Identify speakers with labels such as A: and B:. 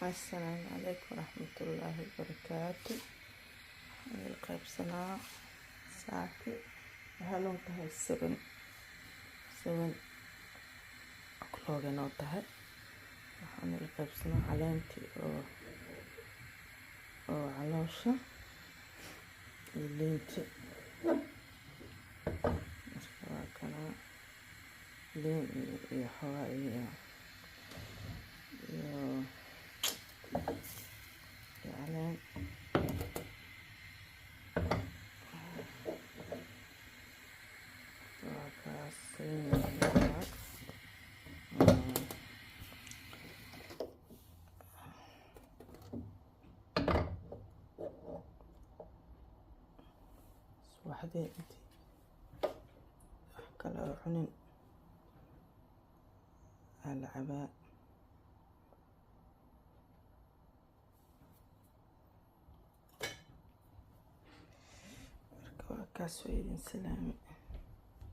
A: Assalaamu calaykum waraxmatullaahi wabarakaatu. Waxaan qaybsanaa saaki. Waxaa noo tahay 7 o'clock noo tahay. Waxaan ila qaybsanaa caleentii oo caloosha iyo liinti. Marka waa kana liin iyo xoogaa iyo caleen. Waa kaas liin iyo xoogaa. Subaxdii intii wax kale oo cunin aa la cabaa. Marka waa kaas, waa idin salaami.